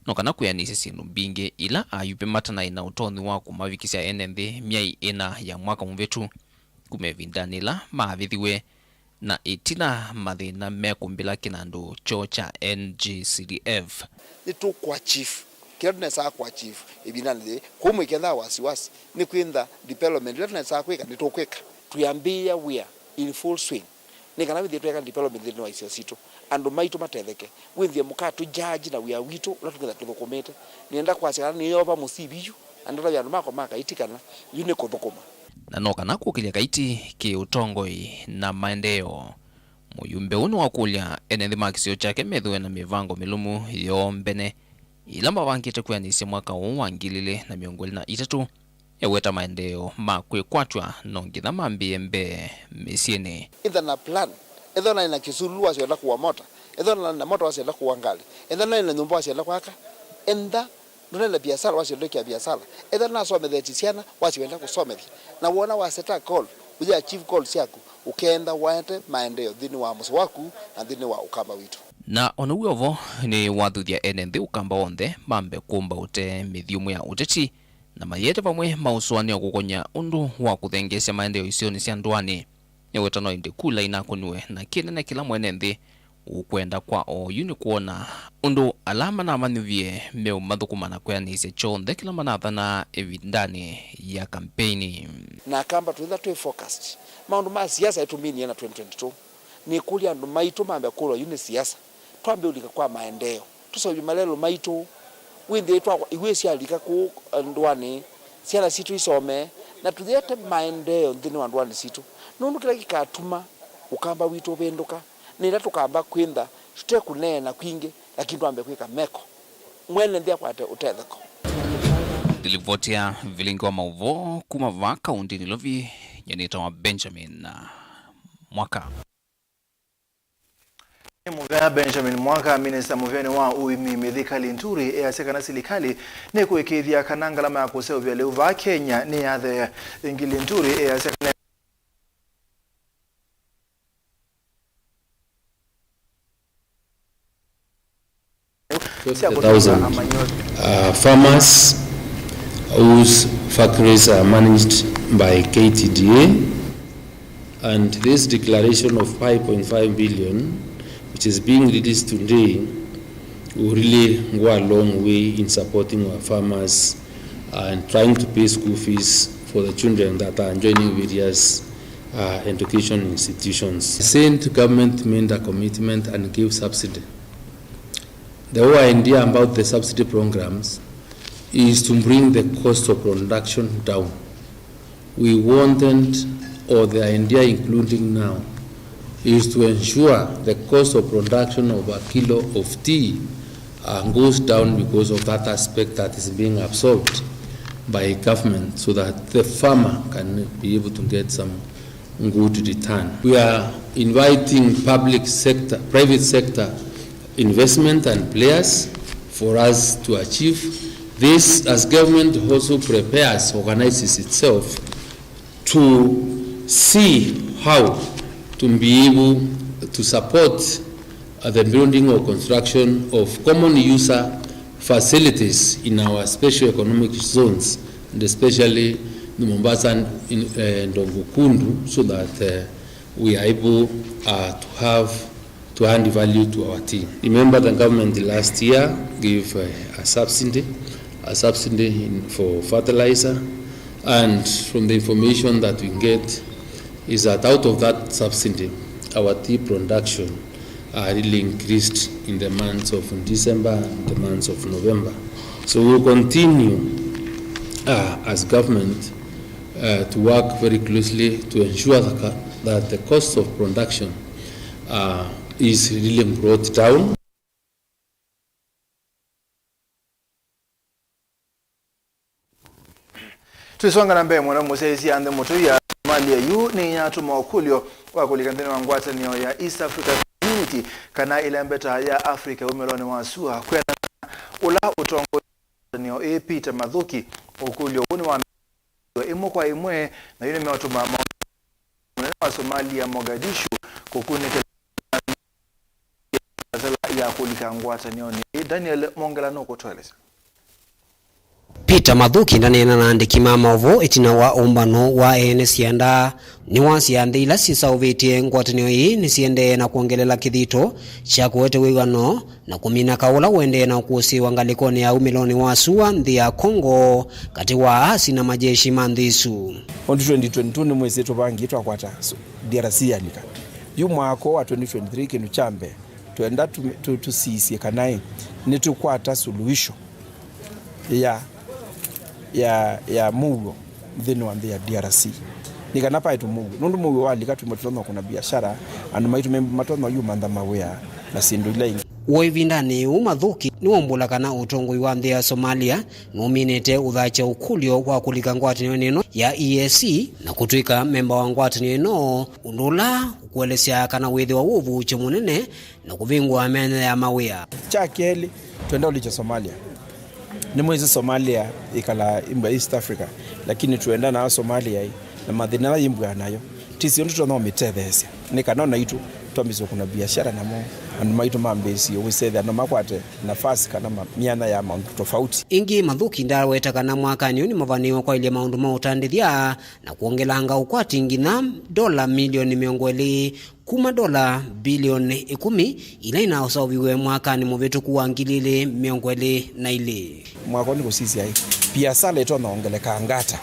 No kana kwĩanĩsya syĩndũ mbingĩ ila ayumbe matanaĩ na ũtonyi wa kũmavikĩsya ene nthĩ myei ĩna ya mwaka mũvĩtu, kuma ĩvindanĩ ĩla maavĩthiwe na ĩtina mathĩna mekũmbĩla kĩnandũ kyoo kya N G C D F. Nĩtũkũachieve kĩla tũnesaa kũachieve ĩvindanĩ yĩĩ. Kwoou mũikethaa wasiwasi, nĩ kwĩntha development ĩla tũnesaa kwĩka, nĩtũkwĩka. Twĩambĩĩa wĩa in full swing. Nĩ kana wĩthĩe tweka development nthĩnĩ wa isio sitũ, andũ maitũ matetheke. Wĩthĩe mũkatũjaji na wĩa witũ ũla tũkĩtha tũthũkũmĩte. Nĩenda kwasya kana nĩyova mũsivi yu, na ndatavya andũ makwa ma Kaiti kana yu nĩ kũthũkũma. Na no kana kũkĩlya Kaiti kĩ ũtongoi na maendeeo. Mũyumbe ũũ nĩwakũlya ene nthĩ ma kĩsio kyake methĩwe na mĩvango mĩlũmu yoo mbene, ĩla mavangĩte kwĩanĩsya mwaka ũũ wa ngili ilĩ na mĩongo ĩlĩ na itatũ, eweta maendeeo ma kwĩkwatw'a no nginya mambĩĩe mbee mĩsyĩnĩ. Ĩtha na plan. Ethĩwa naĩ na kĩsululu wasya wenda kũwa mota, ethĩwa naĩ na mota wasya wenda kũwa ngalĩ, ethĩwa naĩ na nyũmba wasya wenda kwaka, ethĩwa ndũnaĩ na biasala wasya wenda kwĩkĩa biasala, ethĩwa nasomethetye syana wasya wenda kũsomethya. Na wona wa set a goal, ũyĩ achieve goal syaku, ũkeenda waete maendeeo nthĩnĩ wa mũsyĩ waku na nthĩnĩ wa ũkamba witũ. Na o na w'o vo nĩwathuthya ene nthĩ ũkamba onthe mambe kũmba ũtee mĩthyũmũ ya ũteti, na mayĩete vamwe maũsũanĩo kũkony'a ũndũ wa kũthengeesya maendeeo isionĩ sya ndũanĩ. Nĩweta no ĩndĩ kula inakũniwe, na kĩnene kĩla mwene nthĩ ũkwenda kwa oyu nĩ kwona ũndũ ala manamanyuvie meũmathũkũma na kwĩanĩsya kyonthe kĩla manathanaa ĩvindanĩ ya kampeini. Na akamba twĩtha twĩ focused. Maũndũ ma siasa ĩtũminie na twenty twenty-two. Nĩkũlya andũ maitũ mambe kũlwa yu nĩ siasa, twambe ũlika kwa maendeeo, tũseũvye malelũ maitũ. Wĩthĩe twakwa iw'ĩ syalika kũũ ndũanĩ, syana sitũ isome, na tũyĩete maendeeo nthĩnĩ wa ndũanĩ sitũ, nũndũ kĩla kĩkatuma ũkamba witũ ũvĩndũka nĩ ĩla tũkamba kwĩntha tũte kũneena kwingĩ, lakini twambe kwĩka meko. Mwene nthĩ akwate ũtetheko. Ndilivoti ya vilingi wa maũvoo kuma vaa kaũntĩnĩ Nairobi, nyie nĩtawa Benjamin Mwaka. Nĩ mũvea Benjamin Mwaka, minista mũvĩanĩ wa ũĩmi Mithika Linturi, easya kana silikalĩ nĩkũĩkĩĩthya kana ngalama ya kũseũvya lĩu vaa Kenya nĩyathea. Ĩngĩ Linturi easya kana sya kũtũnga amanyĩo. Uh, farmers whose factories are managed by K T D A, and this declaration of five point five billion, which is being released today, will really go a long way in supporting our farmers and trying to pay school fees for the children that are joining various uh, education institutions. Saint government made a commitment and gave subsidy. The whole idea about the subsidy programs is to bring the cost of production down. We wanted, or the idea including now, is to ensure the cost of production of a kilo of tea uh, goes down because of that aspect that is being absorbed by government, so that the farmer can be able to get some good return. We are inviting public sector, private sector investment and players for us to achieve this as government also prepares, organizes itself to see how to be able to support uh, the building or construction of common user facilities in our special economic zones, and especially the Mombasa and in, uh, Ndongo Kundu, so that uh, we are able uh, to have to add value to our tea. Remember, the government last year gave uh, a subsidy, a subsidy in, for fertilizer, and from the information that we get is that out of that subsidy, our tea production uh, really increased in the months of December and the months of November. So we will continue uh, as government uh, to work very closely to ensure that, that the cost of production uh, is really brought down. Tũisonga na mbee mũno, mũsyaĩĩsya nthĩ mũtũi ya Somalia yu nĩyatũma ũkũlyo wa kũlika nthĩnĩ wa ngwatanĩo ya East Africa Community kana ĩlembeta ya Africa wumĩlonĩ wa sua kwendana na ũla ũtongoi wa ngwatanĩo ĩĩ Peter Mathuki. Ũkũlyo ũũ nĩ wa ĩmwe kwa ĩmwe, na yu nĩmeũtũma maũndũ mũnene wa Somalia, Mogadishu, kũkunĩkĩla ndatala ya kũlika ngwatanĩonĩ ĩĩ. Daniel Mwongela nũkũtũelesya. Peter Mathuki ndaneena na andĩki ma maũvoo ĩtina wa ũmbano wa ene syanda. Nĩwasya nthĩ ila sisaũvĩtye ngwatanĩo ĩĩ nĩsiendee na kwongelela kĩthito kya kũete wĩw'ano na kũmina kaũ ũla ũendee na ũkũsĩĩwa ngalĩkonĩ ya umĩlonĩ wa sua nthĩ ya Congo katĩ wa aasi na majeshi ma nthĩ isu. Ũndũ twenty twenty-two nĩmwĩsĩ tũvangie twakwata su-, D R C yalika. Yu mwaka wa twenty twenty-three kĩndũ kya mbee twenda tũ-, tũ-, tũsisye kana ĩ, nĩtũkwata suluhisho ya, ya, ya mũuo nthĩnĩ wa nthĩ ya D R C. Nĩ kana paetwe mũuo. Nũndũ mũuo walika, twĩmwe tũtonya kũna biashara, andũ maitũ me matonya yumantha mawĩa na syĩndũ ila ingĩ. W'o ĩvindanĩ yĩu, Mathuki nĩwaumbũla kana ũtongoi wa nthĩ ya Somalia nũminĩte ũthakya ũkũlyo wa kũlika ngwatanĩonĩ ĩno ya E A C na kũtw'ĩka memba wa ngwatanĩo ĩno, ũndũ ũla ũkũelesya kana wĩthĩwa wĩ ũvuũkyo mũnene na kũvingũa myanya ya mawĩa. Kya kelĩ, twenda ũlikya Somalia. Nĩmwĩsĩ Somalia ĩkalaa imbwa East Africa, lakini twenda na Somalia ĩ, na mathĩna ala imbwa nayo, tisi ũndũ tũtonya ũmĩtetheesya. Nĩ kana o naitũ twambĩĩsye kũna biashara namo, andũ maitũ mambĩĩsye ũisethya no makwate nafasi kana ma-, myanya ya maũndũ tofauti. Ĩngĩ, Mathuki ndaweta kana mwakanĩ ũyũ nĩmavanĩĩwe kwaĩlya maũndũ ma ũtandĩthya na kwongelanga ũkwati nginya ndola milioni mĩongo ĩlĩ kuma ndola bilioni ĩkũmi ila inaũsaũviw'e mwakanĩ mũvĩtũku wa ngili ilĩ mĩongo ĩlĩ na ilĩ. Mwako nĩ kũsisya ĩ, biasala ĩtonya ongeleka ngata,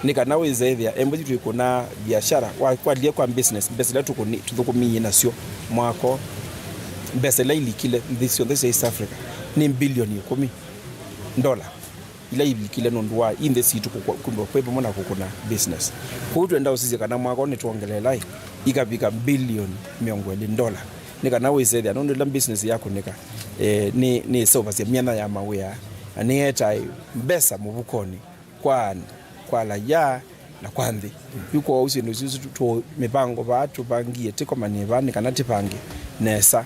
nĩ kana wĩse ĩthĩa embũthi twĩkũna biashara, wa-, kwalia kwa business, mbesa ila tũkũni-, tũthũkũmie nasyo mwako, mbesa ila ilikile nthĩ syonthe sya East Africa nĩ bilioni ĩkũmi ndola. Ila ivikile nũndũ wa i nthĩ sitũ kũkwa-, kwĩmbwa kwĩ vamwe na kũkũna business. Kwoou twenda ũsisya kana mwaka ũũ nĩtwongelela ĩ, ikavika bilioni mĩongo ĩlĩ ndola, nĩ kana wĩsethĩa nũndũ ĩla business yakũnĩka, eh, nĩ, nĩseũvasya myanya ya mawĩa na nĩyetaa mbesa mũvukonĩ kwa andũ, kwa laia, na kwa nthĩ. Yu kwoou syĩndũ isu tu, tu, mĩvango vaa tũvangie, tĩkomanie vaa nĩ kana tĩvange nesa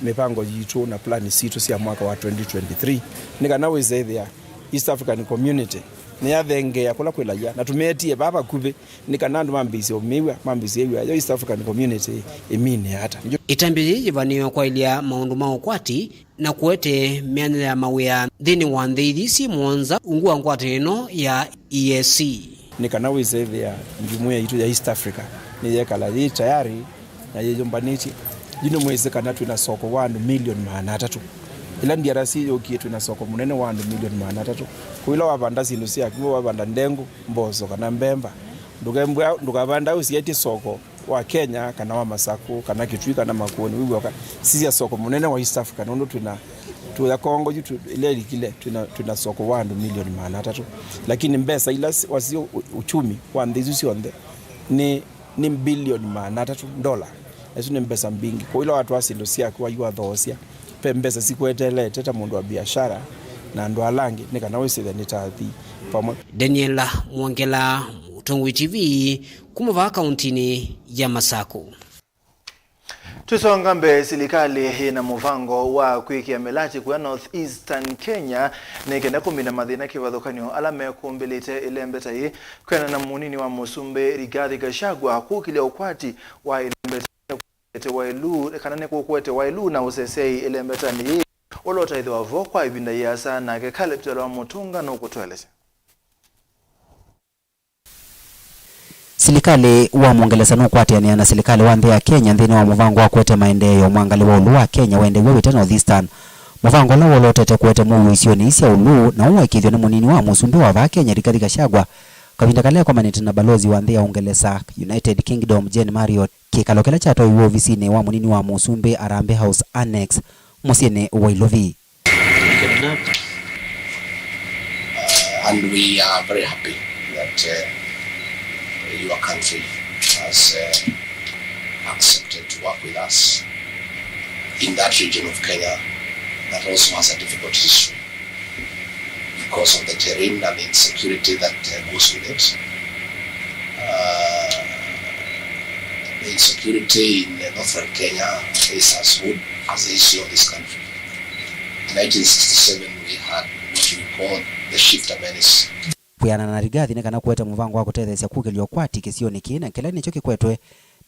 mĩvango yitũ na plani sitũ sya mwaka wa twenty twenty-three, nĩ kana wĩse ĩthĩa East African Community nĩyathengeea kũla kwĩ laia, na tũmeetie vaa vakuvĩ nĩ kana andũ mambĩĩsye ũmĩw'a, mambĩĩsye ĩw'a yo East African Community ĩmine ata. Ĩtambya yĩĩ yĩvanĩĩwe kwaĩlya maũndũ ma ũkwati na kũete myanya ya mawĩa nthĩnĩ wa nthĩ ithi syĩ mũonza ungu wa ngwatanĩo ĩno ya E A C. Nĩ kana wĩse ĩthĩa jumuiya yitũ ya East Africa nĩyekala yĩ tayari na yĩyũmbanĩtye. Yu nĩmwĩsĩ kana twĩ na soko wa andũ milioni maana atatũ. Ĩla D R C yũkie, twĩ na soko mũnene wa andũ milioni maana atatũ. Kũu ĩla wavanda syĩndũ syaku, wavanda ndengũ, mboso, kana mbemba, ndũkembwa-, ndũkavanda ũsietye soko wa Kenya, kana wa Masakũ, kana Kitui, kana Makueni, wĩw'oka. Sisya soko mũnene wa East Africa, nũndũ twĩna, twĩya Congo yu tu-, ĩla ĩlikile, twĩna, twĩna soko wa andũ milioni maana atatũ. Lakini mbesa ila si-, wasio u-, uchumi wa nthĩ isu syonthe nĩ, nĩ bilioni maana atatũ ndola. Na isu nĩ mbesa mbingĩ. Kwa ila watwaa syĩndũ syaku, wayua thoosya, ve mbesa sikweteelete ta mũndũ wa biashara na andũ ala angĩ, nĩ kana wĩsĩthya nĩ ta athii vamwe. Daniela Mwongela, Mũtongoi T V, kuma vaa kauntinĩ ya Masakũ. Tũsonga mbee, silikalĩ yĩna mũvango wa kwĩkĩa mĩlatĩ kũya North Eastern Kenya nĩ kenda kũmina mathĩna kĩvathũkany'o ala mekũmbĩlĩte ĩlembeta yĩĩ. Kwĩanana na mũnini wa mũsumbĩ Rigathi Gachagua, kũkĩlya ũkwati wa ĩlembeta nĩkũete waĩlu, kana nĩkũkũete waĩlu na ũseseei ĩlembetanĩ yĩĩ, ũla ũtaĩthĩwa vo kwa ĩvinda yĩasa, nake Caleb Kyalo wa Mũtũnga nũkũtũelesya. Silikalĩ wa Mũngelesa nũkwatĩanĩa na silikalĩ wa nthĩ ya Kenya nthĩnĩ wa mũvango wa kũete maendeeo mwa ngalĩ wa ũlũ wa Kenya wendeew'a wĩta North Eastern, mũvango ũla wolotete kũete mũuo isionĩ ii sya ũlũ, na ũũ waĩkĩĩthw'a nĩ mũnini wa mũsumbĩ wa vaa Kenya Rigathi Gachagua kavinda kala ekomanĩte na balozi wa nthĩ ya Ũngelesa, United Kingdom, Jane Marriott. Kĩkalo kĩla kyatwaiwe ovisinĩ wa mũnini wa mũsumbĩ, Harambee House Annex, mũsyĩnĩ wa Ilovi. And we are very happy that, uh, your country has, uh, accepted to work with us in that region of Kenya that also has a difficult history because of the terrain and the insecurity that, uh, goes with it. Uh, the insecurity in, uh, northern Kenya is as old as the history of this country. In nineteen sixty-seven, we had what we call the Shifta Menace. Kwĩanana na Rigathi, nĩ kana kũete mũvango wa kũtetheesya kũkĩlya ũkwati kĩsionĩ kĩĩ, na kĩla nĩkyo kĩkwetwe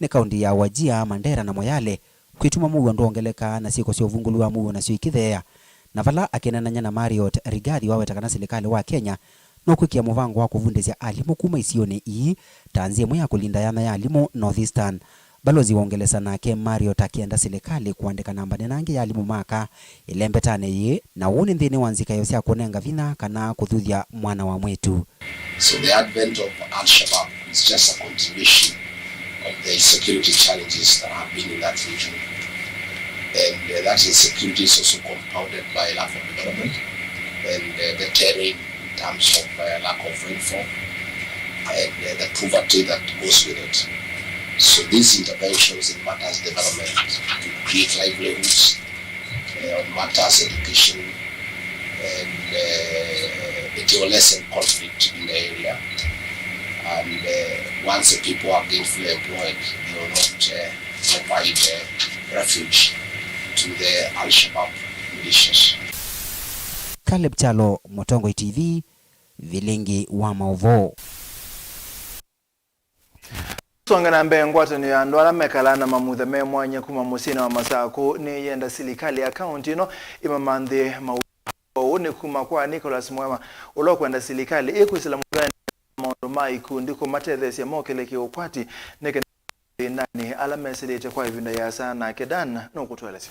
nĩ kaunti ya Wajir, Mandera na Moyale, kwĩtuma mũuo ndwongeleka na syĩko sya ũvungũlu wa mũuo nasyo ikĩtheea. Na vala akĩneenany'a na Marriott, Rigathi waweta kana silikalĩ wa Kenya nũkwĩkĩa mũvango wa kũvundĩsya alimũ kuma isionĩ ii ta nzĩa ĩmwe ya kũlinda yanya ya alimũ North Eastern. Balozi wa Ũngelesa nake Marriott akĩenda silikalĩ kũandĩka namba nene ĩngĩ ya alimũ ma aka ĩlembetanĩ yĩĩ, na ũũ nĩ nthĩnĩ wa nzikaĩo sya kũnenga vinya kana kũthuthya mwana wa mwĩĩtu. So the advent of Al-Shabaab is just a continuation of the insecurity challenges that have been in that region. And uh, that insecurity is also compounded by lack of development and uh, the terrain in terms of uh, lack of rainfall and uh, the poverty that goes with it. So these interventions in matters development to create livelihoods uh, on matters education and uh, it will lessen conflict in the area. And uh, once the people are gainfully employed, they will not uh, provide uh, refuge to the Al-Shabaab militias. Caleb Kyalo, Mũtongoi T V, Vilingi wa Maũvoo. Songe na mbee, ngwatanĩo ya andũ ala mekalaa na mamutha me mwanya kuma mũsyĩnĩ wa Masakũ nĩyenda silikalĩ ya kaunti ĩno ĩmamanthĩe mawĩa. Ũũ nĩ kuma kwa Nicholas Mwema, ũla ũkwenda silikalĩ ĩkwĩsĩla mũvyanĩ maũndũ ma ikundi kũmatetheesya mokĩle kĩũkwati nĩ kenda thĩnanĩ ala mesĩlĩte kwa ĩvinda yĩasa. Nake Dan nũkũtũelesya.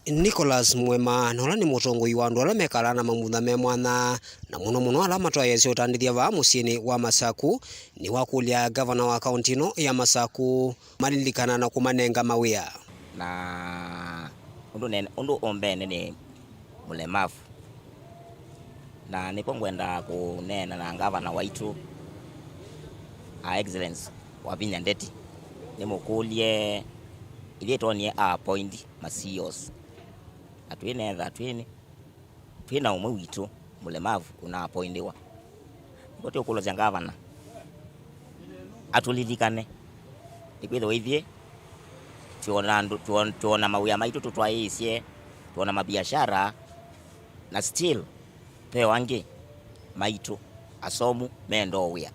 Nicholas Mwema, na ũla nĩ mũtongoi wa andũ ala mekalaa na mamutha me mwanya, na mũno mũno ala matwaĩĩsye ũtandĩthya vaa mũsyĩnĩ wa Masakũ, nĩwakũlya ngavana wa kaunti ĩno ya Masakũ malilikana na kũmanenga mawĩa. Na ũndũ nene, ũndũ ũmbene nĩ mũlemavu. Na nĩpo ngwenda kũneena na ngavana waitũ, Her Excellency Wavinya Ndeti, nĩmũkũlye, ithyĩ twonie a appoint ma C E Os, na twĩnetha twĩnĩ, twĩ na ũmwe witũ mũlemavu ũna appointiwa. Nĩvo tũkũlosya ngavana atũlilikane, nĩkwĩthĩwa ithyĩ twĩona andũ, twĩon-, twĩona mawĩa maitũ tũtwaĩĩsye, twĩona mabiashara, na still ve o angĩ maitũ asomu menda o wĩa.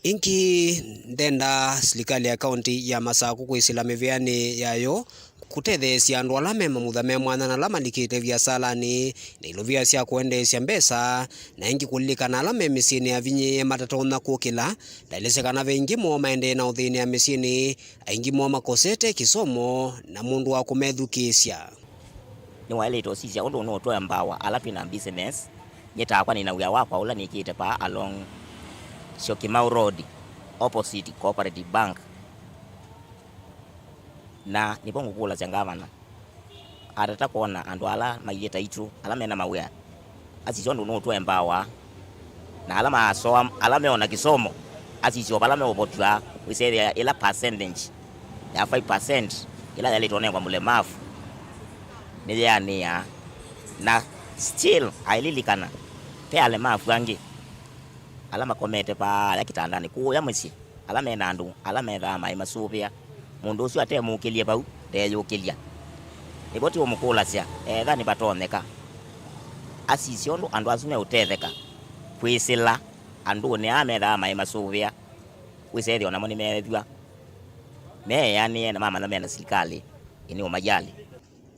Ĩngĩ, ndenda silikalĩ ya kaunti ya Masakũ kwĩsĩla mĩvĩanĩ yayo kũtetheesya andũ ala me mamutha me mwanya na ala malikĩte viasalanĩ na ilovia sya kũendeesya mbesa, na ĩngĩ kũlilikana ala me mĩsyĩnĩ avinyĩĩe matatonya kũkĩla. Ndaelesya kana ve aingĩ moo maendee na ũthĩnĩa mĩsyĩnĩ, aingĩ moo makosete kĩsomo na mũndũ wa kũmethukĩĩsya. Nĩwaĩlĩte ũsisya ũndũ ũnũũtũembawa ala twĩ na business. Nyie takwa nĩ na wĩa wakwa ũla nĩkĩte paa along Syokimau Road, opposite Cooperative Bank. Na nĩvo ngũkũlasya ngavana atata kwona andũ ala mailyĩ taitũ, ala mena mawĩa, asisya ũndũ nũũtũembawa, na ala masoa, ala meona kĩsomo, asisya o vala meũvotw'a kwĩsethĩa ĩla percentage ya five percent ĩla yaĩlĩtwe ũnengwa mũlemavu nĩyeanĩaa. Na still aililikana ve alemavu angĩ ala makomete vaaya kĩtandanĩ kũũya mũsyĩ, ala me na andũ ala methaa maĩmasũvĩa, mũndũ ũsu atemũkĩlye vau, ndeyũkĩlya. Nĩvo tĩũmũkũlasya, etha nĩvatonyeka, asisye ũndũ andũ asu meũtetheka kwĩsĩla andũnĩ aa methaa maĩmasũvĩa, wĩsethĩa o namo nĩmeethw'a meeanĩe na mamanya me na silikalĩ ĩnĩũmayalĩ.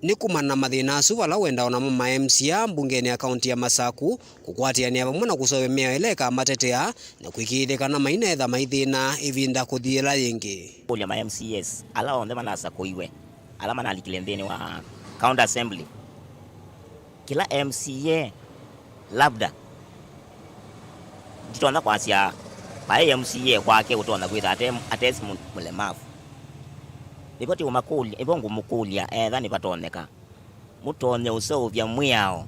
Nĩ kumana na mathĩna asu vala wenda o namo ma M C A mbungenĩ ya kaunti ya Masakũ kũkwatĩanĩa vamwe na kũseũvya mĩao ĩla ĩkamatetea na kũĩkĩĩthya kana maineetha maithĩna ĩvinda kũthi yĩla yĩngĩ. Kũlya ma M C As ala onthe manasakũiwe, ala manalikile nthĩnĩ wa County Assembly, kĩla M C A labda nditonya kwasya vai M C A kwake ũtonya kwĩtha ate, atesi mũ-, mũlemavu. Nĩvo tĩũmakũlya, nĩvo ngũmũkũlya etha nĩvatonyeka mũtonye ũseũvya mwĩao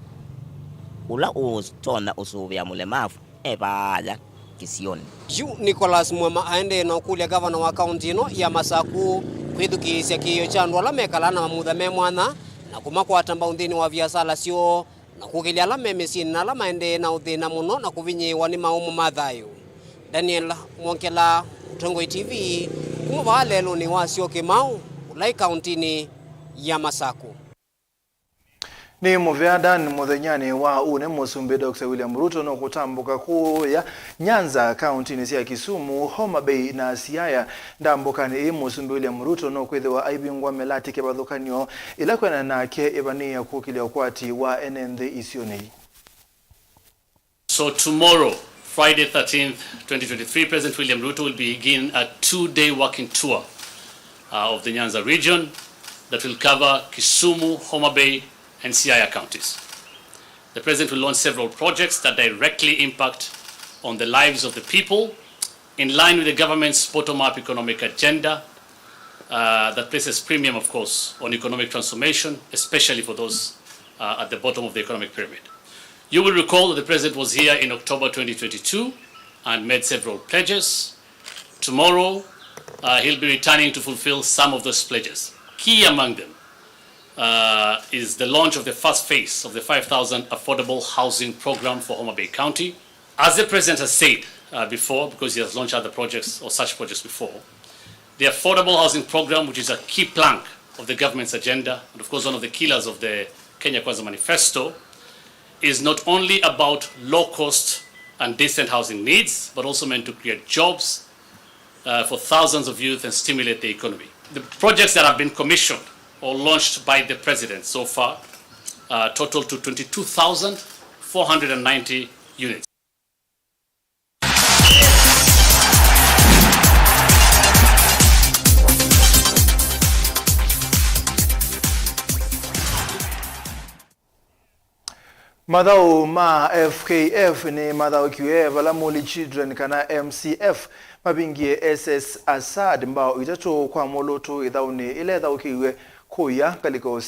ũla ũũtonya ũsũvĩa mũlemavu e vaaya kĩsionĩ. Yu Nicholas Mwema aendee na ũkũlya ngavana wa kaunti ĩno ya Masakũ kwĩthukĩĩsya kĩĩo kya andũ ala mekalaa na mamutha me mwanya na kũmakwata mbau nthĩnĩ wa viasala syoo, na kũkĩlya ala me mĩsyĩnĩ na ala maendee na ũthĩna mũno na kũvinyĩĩwa nĩ maũmũ ma thayũ. Daniel Mwongela, Mũtongoi T V, kuma vaa lelũnĩ wa Syokimau, ũla ĩ kauntinĩ ya Masakũ. Nĩ mũvea Dan mũthenyanĩ wa ũnĩ, Mũsumbĩ Doctor William Ruto nũkũtambũka kũũya Nyanza, kaũntĩnĩ sya Kisumu, Homa Bay na Siaya. Ndambũkanĩ ĩĩ, Mũsumbĩ William Ruto nũkwĩthĩwa aivingũa mĩlatĩ kĩvathũkany'o ĩla kwĩanana nake ĩvanĩĩa kũkĩlya ũkwati wa ene nthĩ isionĩ ii. So tomorrow, Friday thirteenth, twenty twenty-three, President William Ruto will begin a two-day working tour uh, of the Nyanza region that will cover Kisumu, Homa Bay, and Siaya counties. The President will launch several projects that directly impact on the lives of the people, in line with the government's bottom-up economic agenda uh, that places premium, of course, on economic transformation, especially for those uh, at the bottom of the economic pyramid. You will recall that the President was here in October twenty twenty-two and made several pledges. Tomorrow, uh, he'll be returning to fulfill some of those pledges. Key among them uh, is the launch of the first phase of the five thousand affordable housing program for Homa Bay County. As the President has said uh, before, because he has launched other projects or such projects before, the affordable housing program, which is a key plank of the government's agenda, and of course one of the killers of the Kenya Kwanza manifesto, is not only about low-cost and decent housing needs, but also meant to create jobs uh, for thousands of youth and stimulate the economy. The projects that have been commissioned or launched by the President so far uh, total to twenty-two thousand four hundred and ninety units. Mathaũ ma F K F nĩmathaũkiw'e vala Muli Children kana M C F mavingie S S Asad mbao itatũ kwa mũlũtũ ĩthaũnĩ ĩla ĩthaũkĩiw'e kũya ngalĩko sya